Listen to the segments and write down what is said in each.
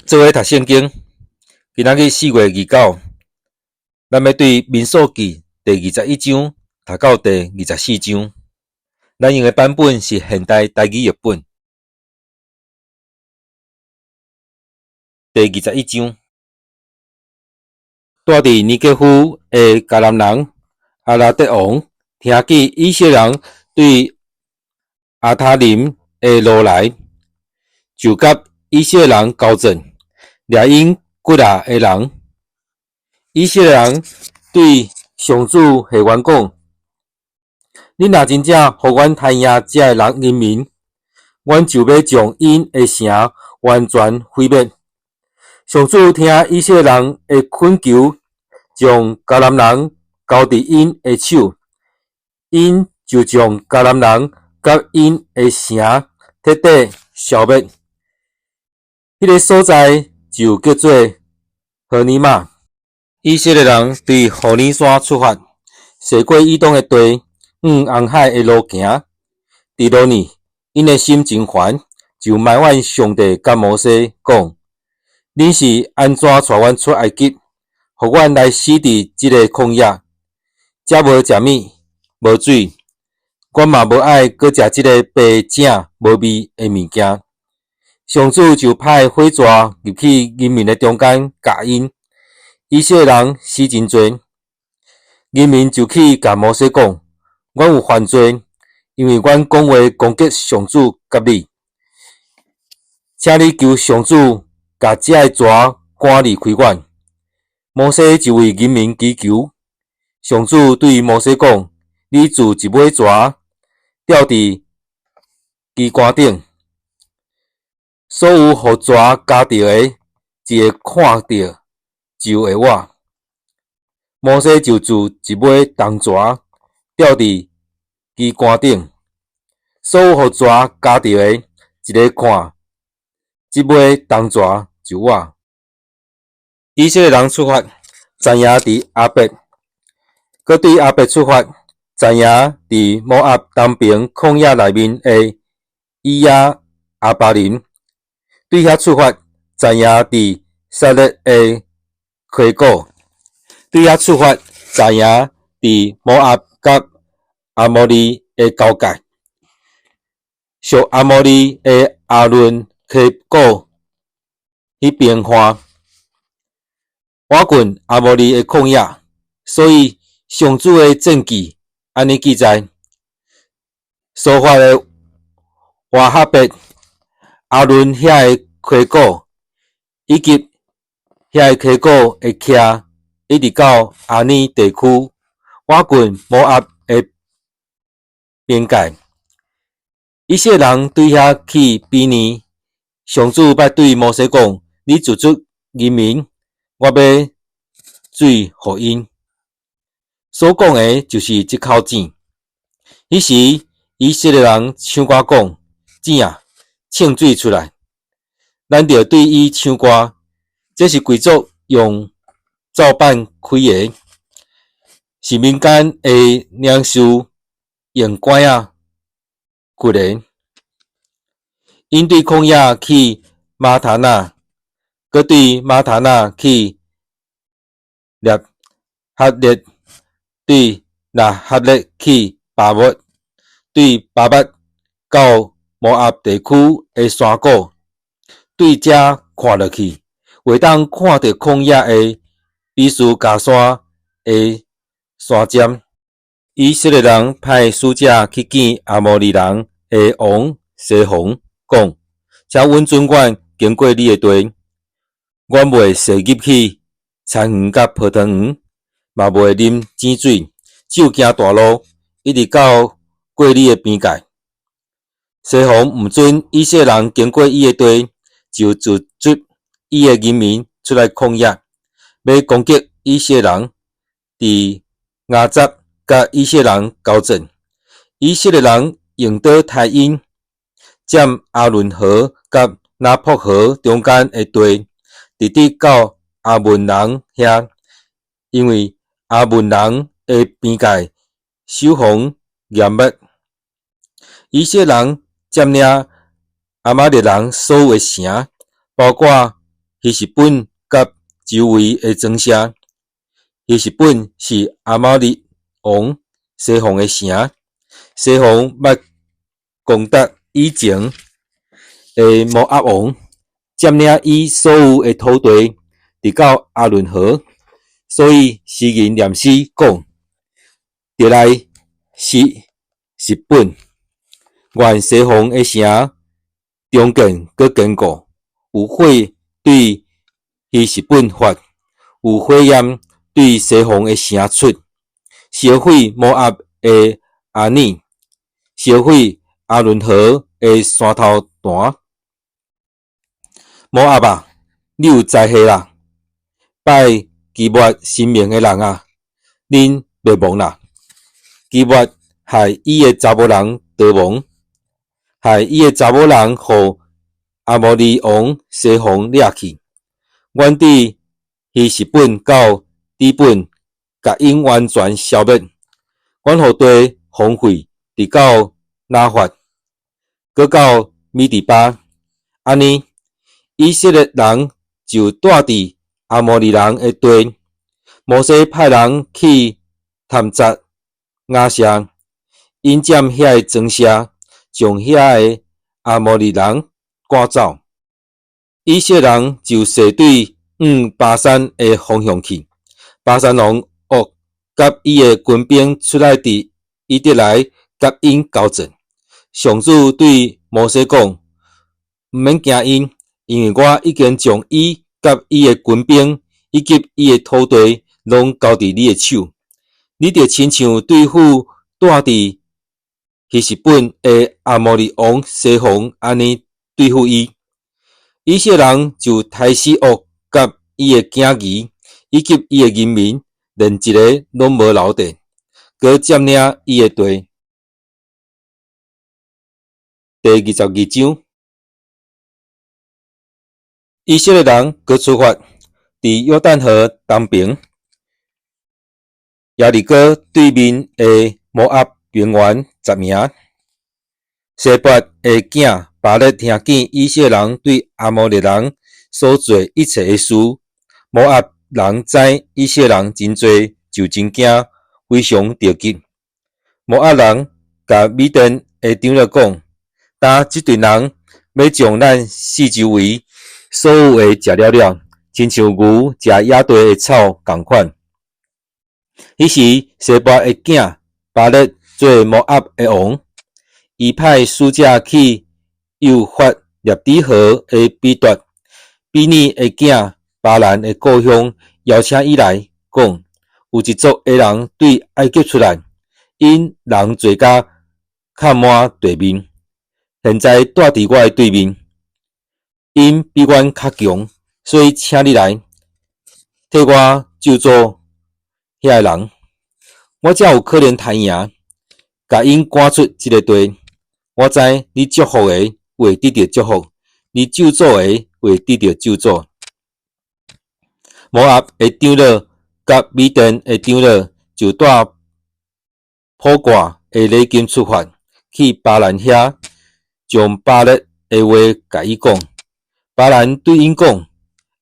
做伙讀聖經，今仔日4月29，咱欲對民數記第二十一章讀到第二十四章。咱用的版本是現代台語譯本。第二十一章，住佇尼格夫的迦南人亞拉得王，聽見以色列人對亞他琳的路來，就佮以色列人交戰，掠𪜶幾若个人。以色列人對上主誓願講：恁若真正予阮彈贏這个人人民，阮就欲將𪜶的城完全毀滅。上主聽以色列人的懇求，將迦南人交佇𪜶的手，𪜶就將迦南人佮𪜶的城徹底消滅。彼个所在就叫做何尼瑪。以色列人對何尼山出發，踅過以東的地，往紅海的路行。佇路呢，𪜶的心真煩，就埋怨上帝佮摩西講：恁是按怎帶阮出埃及，予阮來死佇這个曠野？遮無食物，無水，阮嘛無愛閣食這个白汫無味的物件。上主就派火蛇入去人民的中間，咬𪜶。以色列人死真濟。人民就去共摩西講：阮有犯罪，因為阮講話攻擊上主佮你，請你求上主共這个蛇趕離開阮。摩西就為人民祈求。上主對摩西講：你鑄一尾蛇，吊佇旗桿頂。所有予蛇咬著的，一个看著就會活。摩西就鑄一尾銅蛇，吊佇旗桿頂。所有予蛇咬著的，一个看這尾銅蛇就活。以色列人出發，紮營佇亞別，閣對亞別出發，紮營佇摩押東爿曠野內面的以耶亞巴琳。對遐出發，紮營佇撒勒的溪谷。對遐出發，紮營佇摩押佮亞摩利的交界，屬亞摩利的亞嫩溪谷彼邊岸，倚近亞摩利的曠野。所以上主的證據按呢記載：瑣法的華哈別、亞嫩遐的溪谷，以及遐个溪谷的徛，一直到亞尼地區，倚近摩押的邊界。以色列人對遐去比尼，上主捌對摩西講：你組織人民，我欲水予𪜶。所講的就是這口井。彼時以色列人唱歌講：井啊，衝水出來！咱著對伊唱歌。這是貴族用奏板開的，是民間的領袖用拐仔掘的。𪜶對曠野去瑪塔納，閣對瑪塔納去納哈列，對納哈列去巴抹，對巴抹到摩押地區的山谷，對遮看落去，會當看著曠野的比斯迦山的山尖。以色列人派使者去見亞摩利人的王西宏，講：請允准阮經過你的地，阮袂踅入去田園佮葡萄園，嘛袂啉井水，只有行大路，一直到過你的邊界。西宏毋准以色列人經過伊的地，就組織伊的人民出來曠野，欲攻擊以色列人，佇雅雜佮以色列人交戰。以色列人用刀刣𪜶，佔亞嫩河佮雅博河中間的地，直直到亞捫人遐，因為亞捫人的邊界守防嚴密。以色列人佔領亞瑪力人所有的城，包括彼希實本佮周圍的莊舍。希實本是亞摩利王西宏的城，西宏捌攻打以前的摩押王，佔領伊所有的土地，直到亞倫河。所以詩人念詩講：著來希實本，願西宏的城重建閣堅固，有火對希實本發，有火焰對西宏的城出，燒毀摩押的亞爾，燒毀亞倫河的山頭壇。摩押啊，你有災禍啦！拜基抹神明的人啊，恁滅亡啦！基抹害伊的查某人逃亡，害伊的查某人予亞摩利王西宏掠去。阮佇希實本到底本，共𪜶完全消滅。阮予地荒廢，直到拿法，閣到米底巴。按呢，以色列人就住佇亞摩利人的地。摩西派人去探查雅謝，𪜶佔遐的莊舍，將遐的亞摩利人趕走。以色列人就踅對向巴珊的方向去。巴珊王噩佮伊的軍兵出來佇以得來佮𪜶交戰。上主對摩西講：毋免驚𪜶，因為我已經將伊佮伊的軍兵以及伊的土地攏交佇你的手。你著親像對付住佇希實本的亞摩利王西宏按呢對付伊。以色列人就刣死噩佮伊的囝兒以及伊的人民，連一個攏無留低，閣佔領伊的地。第22章，以色列人閣出發，佇約旦河東爿，耶利哥對面的摩押平原紮營。西撥的囝巴勒聽見以色列人對亞摩利人所做一切的事，摩押人知以色列人真濟，就真驚，非常著急。摩押人共米甸的長老講：今這陣人欲將咱四周圍所有的食了了，親像牛食野地的草仝款。彼時，西撥的囝巴勒做摩押的王，伊派使者去幼發列底河的彼奪，比擬的囝巴蘭的故鄉，邀請伊來，講：有一族的人對埃及出來，𪜶人濟甲崁滿地面，現在住佇我的對面，𪜶比阮較強，所以請你來，替我咒詛遐个人，我才有可能刣贏，共𪜶趕出這个地。我知你祝福的會得著祝福，你咒詛的會得著咒詛。摩押的長老佮米甸的長老就帶普割的禮金出發，去巴蘭遐，將巴勒的話共伊講。巴蘭對𪜶講：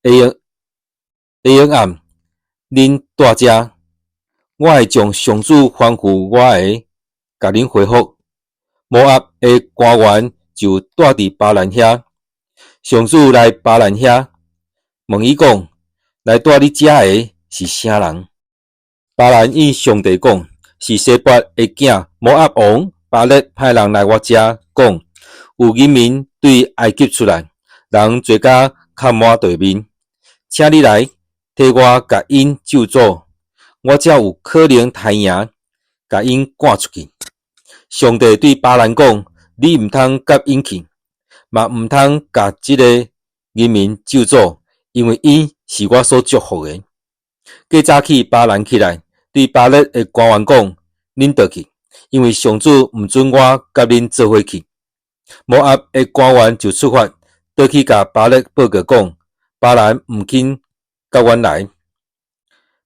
下昏下昏暗，恁蹛遮，我會將上主吩咐我的，共恁回覆。摩押的官員就蹛佇巴蘭遐，上主來巴蘭遐，問伊講：來蹛你遮的是啥人？巴蘭應上帝講：是西撥的囝摩押王巴勒派人來我遮，講有人民對埃及出來，人濟甲崁滿地面，請你來替我共𪜶咒詛，我才有可能刣贏，共𪜶趕出去。上帝對巴蘭講：你毋通佮𪜶去，嘛毋通共這个人民咒詛，因為𪜶是我所祝福的。過早起，巴蘭起來，對巴勒的官員講：恁倒去，因為上主毋准我佮恁做伙去。摩押的官員就出發，倒去共巴勒報告講：巴蘭毋肯佮阮來。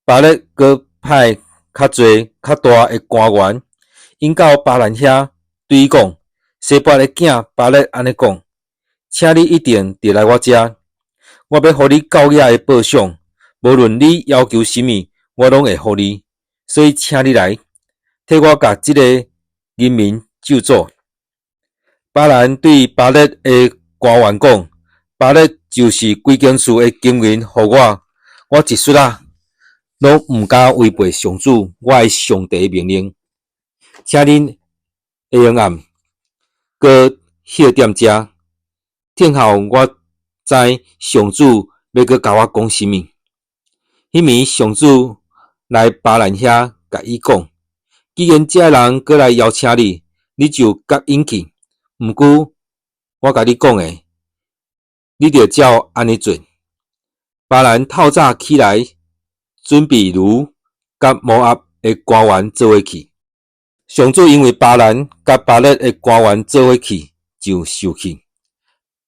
巴勒閣派較濟、較大的官員，𪜶到巴蘭遐，對伊講：西撥的囝巴勒按呢講，請你一定著來我遮，我欲予你到遐的報賞，無論你要求啥物，我攏會予你。所以請你來，替我共這個人民咒詛。巴蘭對巴勒的官員講：巴勒就是規間厝的金銀予我，我一絲仔攏毋敢違背上主我的上帝命令。請恁下昏暗，閣歇踮遮，聽候我知上主欲閣共我講啥物。彼暝上主來巴蘭遐，共伊講：既然這个人閣來邀請你，你就佮𪜶去。毋過我共你講的，你著照按呢做。巴蘭透早起來，準備驢佮摩押的官員做伙去。上主因為巴蘭佮巴勒的官員做伙去，就受氣。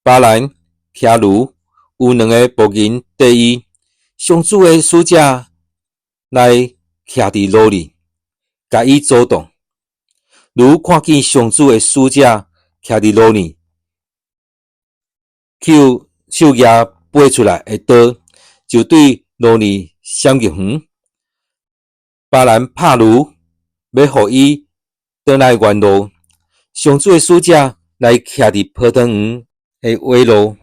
巴蘭騎驢，有兩个僕人綴伊。上主的使者來徛佇路裡，共伊阻擋。驢看見上主的使者徛佇路裡，手手舉拔出來的刀，就對路裡閃入園。巴蘭拍驢，欲予伊轉來原路。上主的使者來徛佇葡萄園的尾路，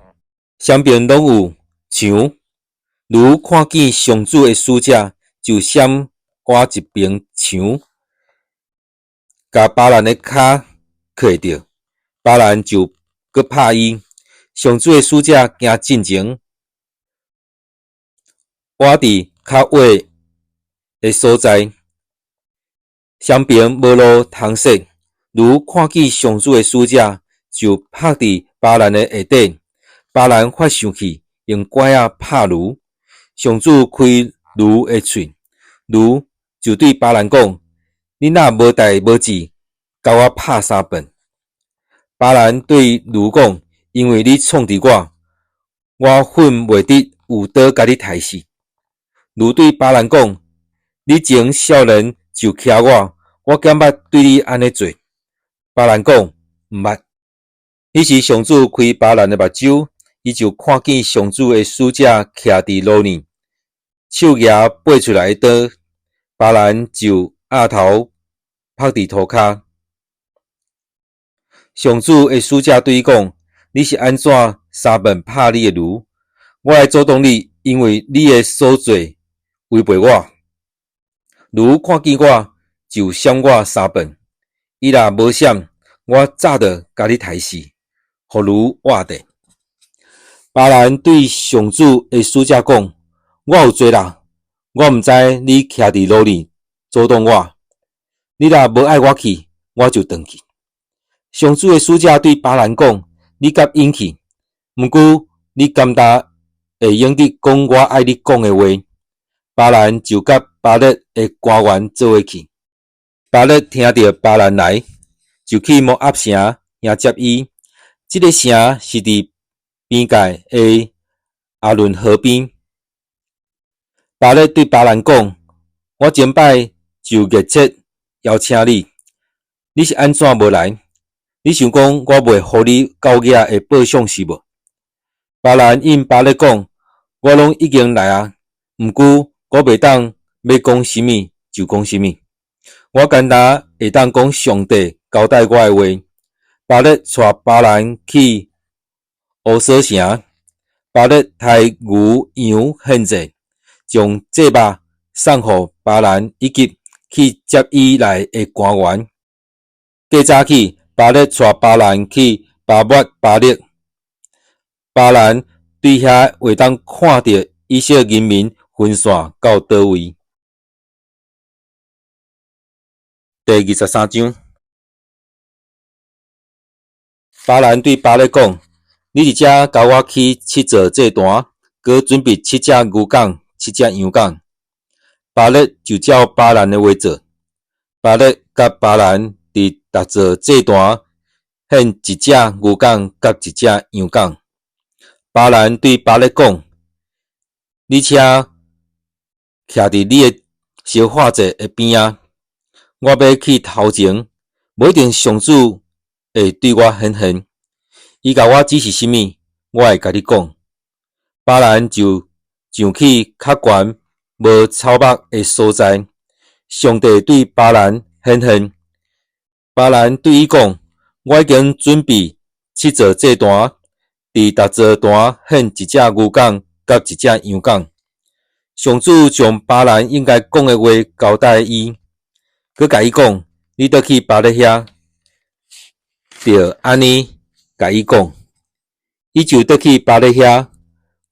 雙爿攏有牆。驢看見上主的使者，就閃倚一爿牆，共巴蘭的跤磕著。巴蘭就閣拍伊。上主的使者行進前，倚佇較矮的所在，雙爿無路通踅。驢看見上主的使者，就伏佇巴蘭的下底。巴蘭發生氣，用拐仔拍驢。上主開驢的喙，驢就對巴蘭講：你若無代無誌，共我拍三棍。巴蘭對驢講：因為你創治我，我恨袂得有刀共你刣死。驢對巴蘭講：你前少年就騎我，我敢捌對你按呢做？巴蘭講：毋捌。彼時上主開巴蘭的目睭，伊就看見上主的使者徛佇路裡，手舉拔出來的刀。巴蘭就仰頭伏佇塗跤。上主的使者對伊講：你是按怎三棍拍你的驢？我來阻擋你，因為你的所做違背我。驢看見我，就閃我三棍。伊若無閃，我早就共你刣死，予驢活著。巴蘭對上主的使者講：我有罪啦，我毋知你徛佇路裡阻擋我。你若無愛我去，我就轉去。上主的使者對巴蘭講：你佮𪜶去，毋過你甘焦會用得講我愛你講的話。巴蘭就佮巴勒的官員做伙去。巴勒聽著巴蘭來，就去摩押城迎接伊。這个城是佇邊界的亞嫩河邊。巴勒對巴蘭講：我前擺就熱切邀請你，你是按怎無來？你想講我袂予你到遐的報賞是無？巴蘭應巴勒講：我攏已經來啊，毋過我袂當欲講啥物就講啥物，我干焦會當講上帝交代我的話。巴勒帶巴蘭去烏索城，巴勒刣牛羊獻祭，將祭肉送予巴蘭以及去接伊來的官員。過早起，巴勒帶巴蘭去巴抹巴勒。巴蘭對遐會當看著以色列人民分散到佗位。第23章，巴蘭對巴勒講：你佇遮共我起七座祭壇，閣準備七隻牛犅、七隻羊犅。巴勒就照巴蘭的話做。巴勒佮巴蘭佇逐座祭壇獻一隻牛犅佮一隻羊犅。巴蘭對巴勒講：你請徛佇你的燒化祭的邊仔，我欲去頭前，無一定上主會對我顯現。伊共我指示啥物，我會共你講。巴蘭就上去較懸無草木的所在。上帝對巴蘭顯現，巴蘭對伊講：我已經準備七座祭壇，佇逐座壇獻一隻牛犅佮一隻羊犅。上主將巴蘭應該講的話交代伊，閣共伊講：你倒去巴勒遐，著按呢共伊講。伊就倒去巴勒遐，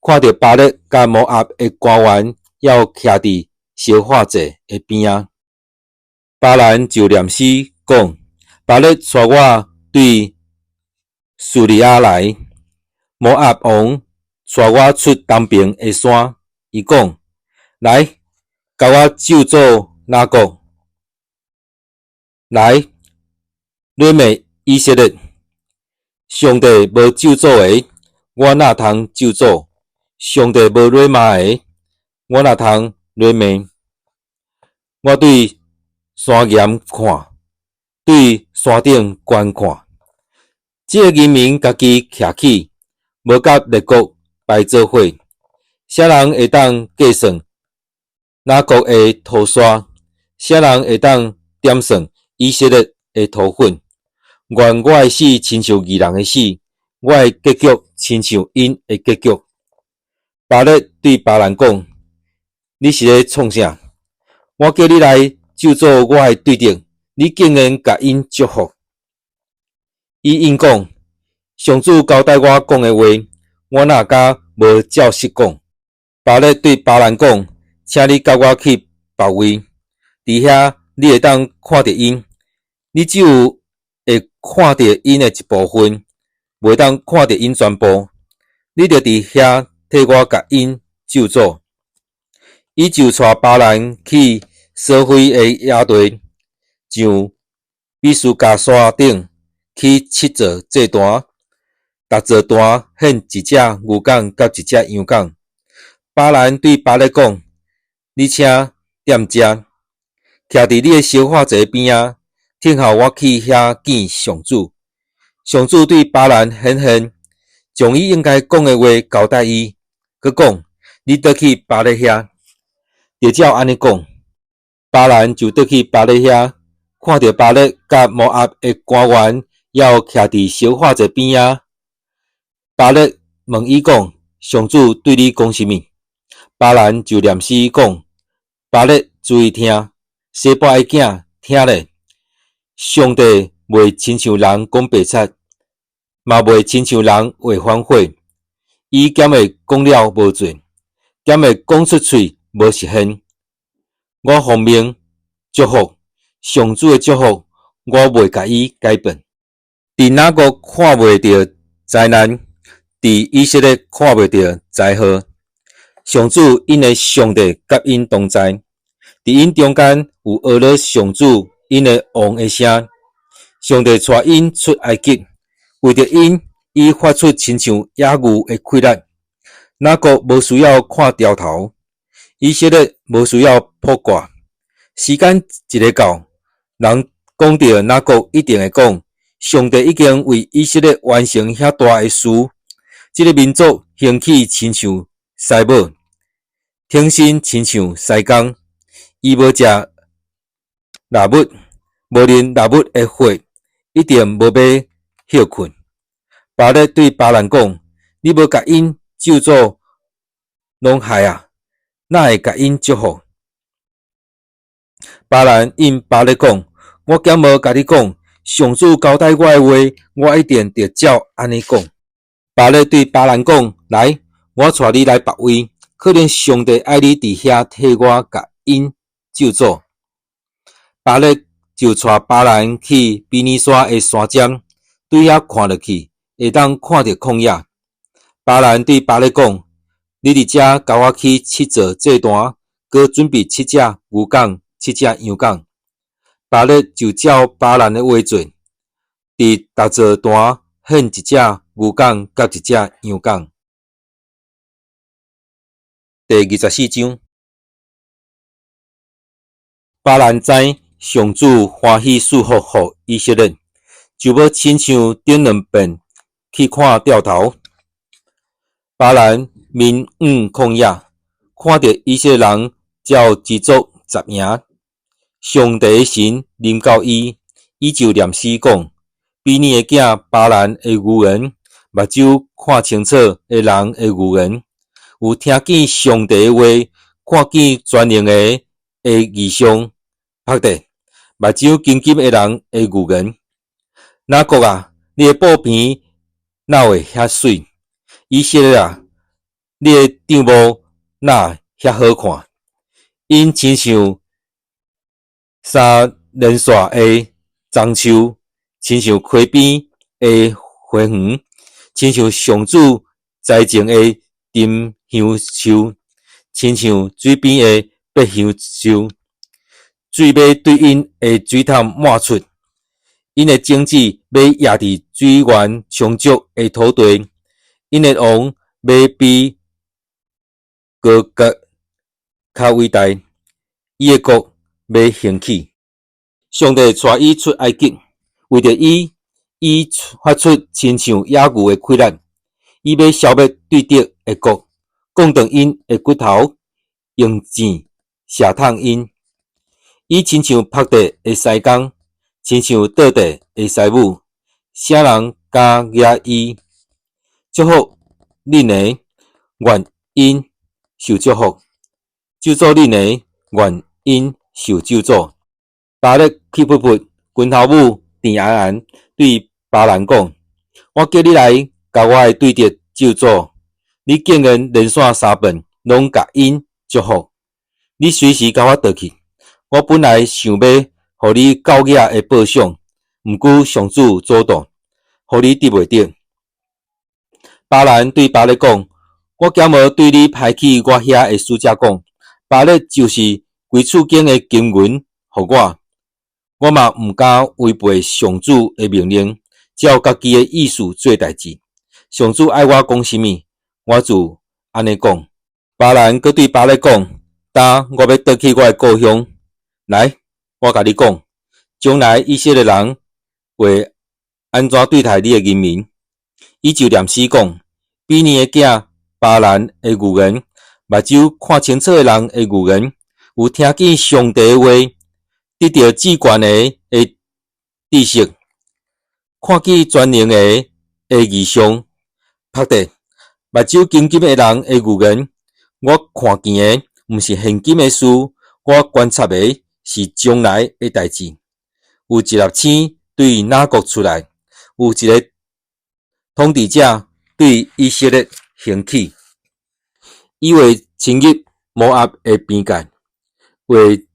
看著巴勒佮摩押的官員猶徛佇燒化祭的邊仔。巴蘭就念詩講：巴勒帶我對敘利亞來，摩押王帶我出東爿的山。伊講：來，共我咒詛雅各，來，辱罵以色列。上帝無咒詛的，我哪通咒詛？上帝無辱罵的，我哪通辱罵？我對山岩看，對山頂觀看。這个人民家己徛起，無佮列國排做伙。啥人會當計算雅各的塗沙？啥人會當點算以色列的塗粉？願我的死親像義人的死，我的結局親像𪜶的結局。巴勒對巴蘭講：你是咧創啥？我叫你來咒詛我的對敵，你竟然共𪜶祝福。伊應講：上主交代我講的話，我哪敢無照實講？巴勒對巴蘭講：請你佮我去別位，佇遐你會當看著𪜶，你只有會看著𪜶的一部分，袂當看著𪜶全部。你著佇遐替我共𪜶咒詛。伊就帶巴蘭去掃非的野地，上比斯迦山頂起七座祭壇，逐座壇獻一隻牛犅佮一隻羊犅。巴蘭對巴勒講：你請踮遮，徛佇你的燒化祭邊仔，等候我去遐見上主。上主對巴蘭顯現，將伊應該講的話交代伊，閣講：你倒去巴勒遐，著照按呢講。巴蘭就倒去巴勒遐，看著巴勒佮摩押的官員猶徛佇燒化祭邊仔。巴勒問伊講：上主對你講啥物？巴蘭就念詩講：巴勒注意聽，西波的囝聽咧。上帝袂親像人講白賊，嘛袂親像人話反話。伊敢會講了無做？敢會講出喙無實現？我奉命祝福，上主的祝福，我袂共伊改變。佇雅各看袂著災難，佇以色列看袂著災禍。上主𪜶的上帝佮𪜶同在，佇𪜶中間有呵咾上主𪜶的王的聲。上帝帶𪜶出埃及，為著𪜶，伊發出親像野牛的氣力。雅各無需要看柱頭，以色列無需要卜卦。時間一下到，人講著雅各一定會講，上帝已經為以色列完成遐大的事。這个民族興起親像獅母，挺身親像獅公。伊無食獵物，無啉獵物的血，一定無欲歇睏。巴勒對巴蘭講：你無共𪜶咒詛攏害啊，哪會共𪜶祝福？巴蘭應巴勒講：我敢無共你講，上主交代我的話，我一定著照按呢講。巴勒對巴蘭講：來，我帶你來別位，可能上帝愛你佇遐替我共𪜶咒詛。巴勒就帶巴蘭去比擬山的山尖，對遐看落去，會當看著曠野。巴蘭對巴勒講：你佇遮共我起七座祭壇，閣準備七隻牛犅、七隻羊犅。巴勒就照巴蘭的話做，佇逐座壇獻一隻牛犅佮一隻羊犅。第24章，巴蘭知上主歡喜賜福予以色列，就欲親像頂兩遍去看柱頭。巴蘭面往曠野，看著以色列人照支族十營。上帝的神臨到伊，伊就念詩講：比珥的囝巴蘭的預言，目睭看清楚的人的預言，有聽見上帝的話，看見全能的的異象，曝地目睭金金的人的預言。雅各啊，你的布棚哪會遐媠？以色列啊，你的帳幕哪遐好看？𪜶親像三連紲的樟樹，親像溪邊的花園，親像上主栽種的沉香樹，親像水邊的柏香樹。水欲對𪜶的水桶滿出，𪜶的種子欲壓佇水源充足的土地，𪜶的王欲比歌革較偉大，伊的國欲興起。上帝帶伊出埃及，為著伊，伊發出親像野牛的氣力，伊欲消滅對敵的國，割斷𪜶的骨頭，用箭射痛𪜶。伊親像曝地的師公，親像倒地的師母，啥人敢惹伊？祝福恁的，願𪜶受祝福；咒詛恁的，願𪜶受咒詛。巴力氣噗噗，拳頭母甜絚絚，對巴蘭講：我叫你來共我的對敵咒詛，你竟然連續三擺攏共𪜶祝福。你隨時共我倒去。我本來想欲予你狗額的報賞，毋過上主阻擋，予你得袂著。巴蘭對巴力講：我敢無對你派去我遐的使者講，巴力就是規厝間的金銀予我，我嘛毋敢違背上主的命令，照家己的意思做代誌。上主愛我講啥物，我就按呢講。巴蘭閣對巴力講：今我欲倒去我的故鄉。來，我共你講，將來以色列人會按怎對待你的人民？伊就念詩講：比珥的囝巴蘭的預言，目睭看清楚的人的預言，有聽見上帝的話，得著至懸的的知識，看見全能的的異象，曝地目睭金金的人的預言，我看見的毋是現今的事，我觀察的是將來的代誌。有一粒星對雅各出來，有一个統治者對以色列興起，伊會侵入摩押的邊界，會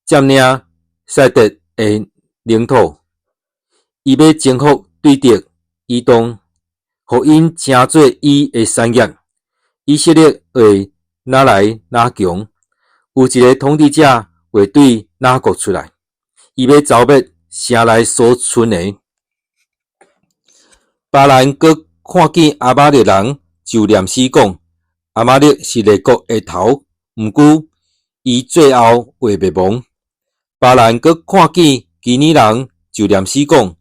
佔領洗特的領土，伊欲征服對敵以東，予𪜶成做伊的產業。以色列會愈來愈強，有一个統治者會對雅各出來，伊欲剿滅城內所存的。巴蘭閣看見亞瑪力人，就念詩講：亞瑪力是列國的頭，毋過伊最後會滅亡。巴蘭閣看見基尼人，就念詩講：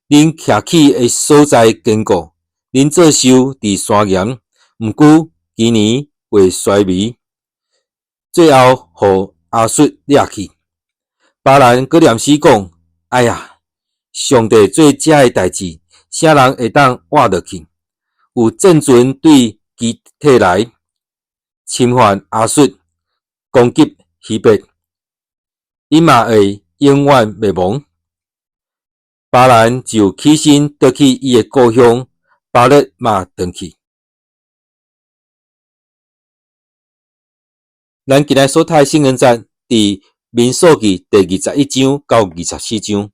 恁徛起的所在堅固，恁做壽佇山岩，毋過基尼會衰微，最後予亞述掠去。巴蘭閣念詩講：哎呀，上帝做這个代誌，啥人會當活落去？有戰船對基提來，侵犯亞述，攻擊希伯，𪜶嘛會永遠滅亡。巴蘭就起身倒去伊的故鄉，巴力嘛轉去。咱今仔所讀的聖經節，佇民數記第21章到24章。